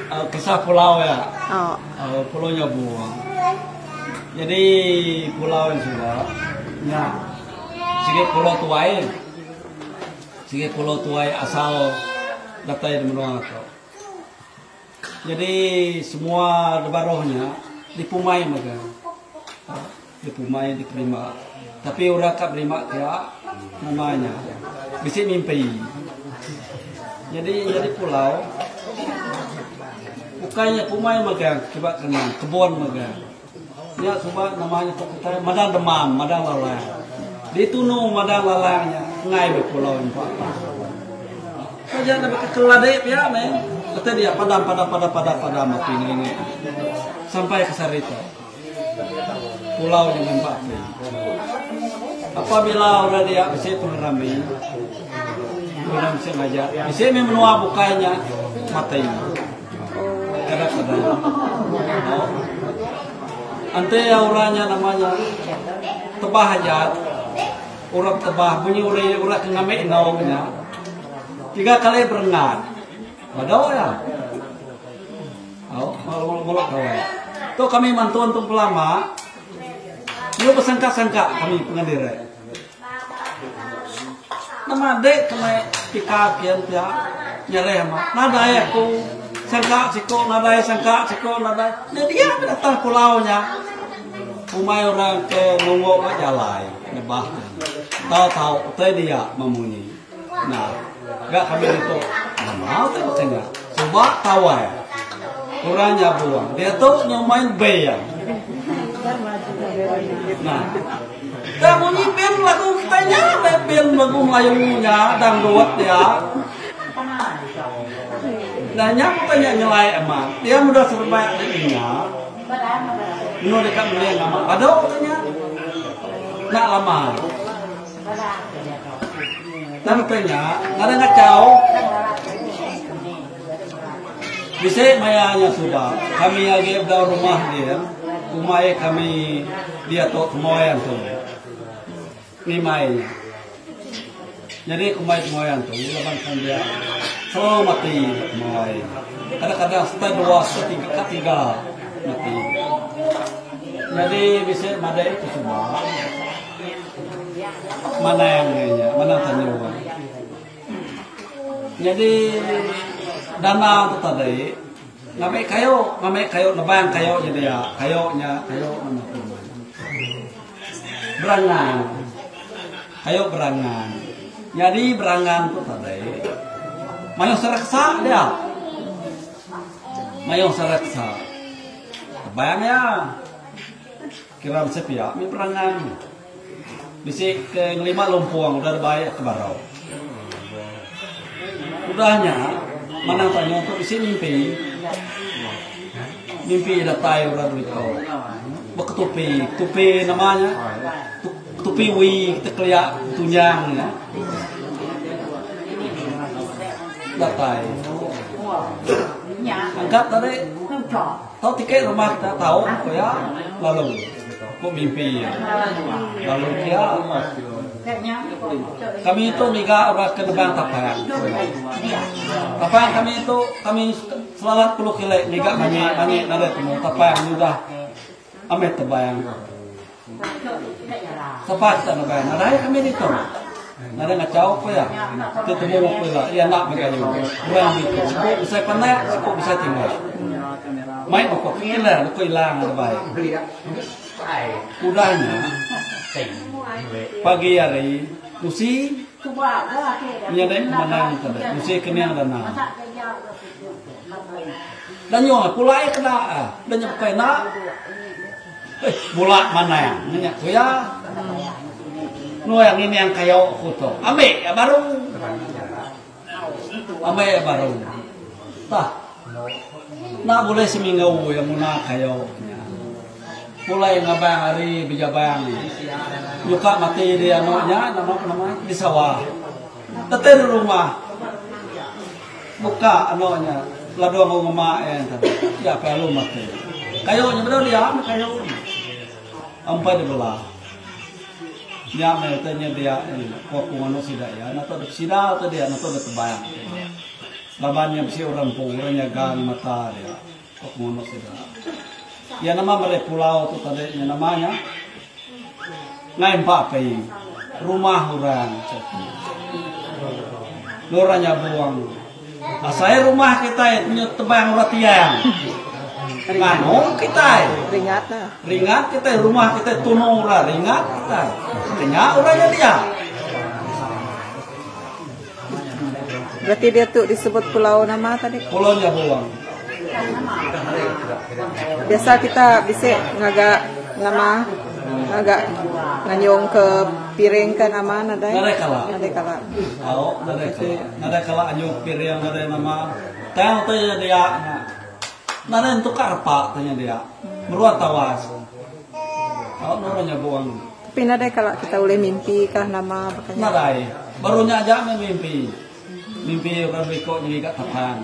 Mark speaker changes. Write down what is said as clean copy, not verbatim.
Speaker 1: Kisah pulau iya. Pulau Nyabong. Nyadi pulau nya suba nya sigi pulau tuai. Sigi pulau tuai asal datai di menua tu. Nyadi semua da baruh nya dipumai mega. Dipumai diterima. Tapi orang ka berima kia nama nya bisi mimpi. Nyadi nyadi pulau ukai nya pumai mega kiba kanan kebun mega. Nya suba nama nya ku kitai madang demam madang lalang. Ditunu madang lalang nya enggai ba pulau empa pa. Taja ne baka keladi pia meh reti dia padam padam padam padam padam api ngelingi sampai ke sehari tu. Pulau nya ngempa api. Apabila orang dia bisi pengerami orang bisi ngajak bisi meh menua bukai nya mati. Kadang-kadang. Enti orang nya nama nya tebah aja orang tebah bunyi uri orang ke ngambi enggau nya tiga kali berengat. Badu iya. Au mulu gawai. Tu kami mantun tu belama nyu besangka-sangka kami pengendiri. Nama dek ke mai pika kian pia nyereh amat. Nadai aku sangka siko nadai sangka siko nadai. Nya dia meh datang pulau nya. Umai orang ke nunggu ba jalai nebah tau tau utai dia memunyi. Nah ga kami ditu nama utai baka nya. Suba tawai orang nyabung diatu nyau main band. Nah. Tang munyi band lagu kitai nya meh band lagu Melayu nya dangdut dia. Nah nya bukan nya nyelai amat. Dia mudah serebak di ninga. Menu deka meling amat badu tu nya. Enda lama. Tang utai nya nadai ngachau. Bisi maya nya suba, kami agi bedau rumah din, umai kami diatu temuai antu. Ngimai nya. Nyadi kumbai temuai antu laban kan dia selalu mati temuai. Kadang-kadang setai dua, setai tiga, ka tiga mati. Nyadi bisi madai tu suba, manang nya, manang tanyu. Nyadi dana tu tadi ngambi kayu, ngambi kayu nebang kayu nya dia, kayu nya kayu nama tu berangan. Kayu berangan. Nyadi berangan tu tadi mayuh sereksa dia. Mayuh sereksa. Tebang iya. Kira bisi pia mih berangan. Bisi ke ngelima lumpung udah dibai ke barau. Udah nya, manang tanya tu bisi mimpi. Mimpi datai orang berita. Beketupi, ketupi nama nya? Ketupi wi kita kelia tunyang nya. Datai. Angkat tadi. Tau tiket rumah kita tau ku iya lalu ku mimpi iya. Lalu kia kami tu ngiga orang ke nebang tapang. Tapang kami tu kami selalat pulu kile ngiga manyi manyi nadai temu tapang udah ameh tebang. Sapa kita nebang nadai kami ditu. Nadai ngachau ku iya. Ti temu ku ila iya enda meh gayu. Orang ditu siku besai pandak siku besai tinggi. Mai baka ke ila deka ilang ada bai. Udah nya pagi hari nusi menyadi pemanang tadi nusi kening dana. Danyung pulai kena danyung bukai enda. Eh, bula manang nya ku iya. Nuai ngining kayu ku tu. Ambi iya baru. Ambi iya baru. Tah. Enda bulih seminggu iya nguna kayu nya. Pulai ngabang ari bejabang. Nyuka mati di anu nya nama nama di sawah. Tetin rumah. Buka anu nya ladung enggau ngema iya nya tadi. Iya pia lalu mati. Kayu nya bedau dia meh kayu nya. Empai dibelah. Nya meh utai nya dia ko aku nganu sida iya enda tau dep sida utai dia enda tau dep tebang. Laban nya bisi orang empu, orang nyaga ngemata dia, ko pengono sida. Iya nama meri pulau tu tadi nya nama nya ngai empa api, rumah orang siti. Orang nyabung. Asai rumah kitai nyu tebang orang tiang. Nganu kitai.
Speaker 2: Ringat lah.
Speaker 1: Ringat kitai rumah kitai tunu orang ringat kitai. Kenya orang nya dia.
Speaker 2: Berarti dia tu disebut pulau nama tadi?
Speaker 1: Pulau Nyabong.
Speaker 2: Biasa kita bisi ngaga nama ngaga nganyung ke piring ke nama nadai?
Speaker 1: Nadai kala.
Speaker 2: Nadai kala.
Speaker 1: Au, nadai kala. Nadai kala anyung piring nadai nama. Tang utai nya dia nya. Nadai entukar repa tanya dia. Meruan tawas. Au nurun Nyabong.
Speaker 2: Tapi nadai kala kita ulih mimpi kah nama baka nya.
Speaker 1: Nadai. Baru nya aja meh mimpi. Mimpi orang biko ngiga tapang.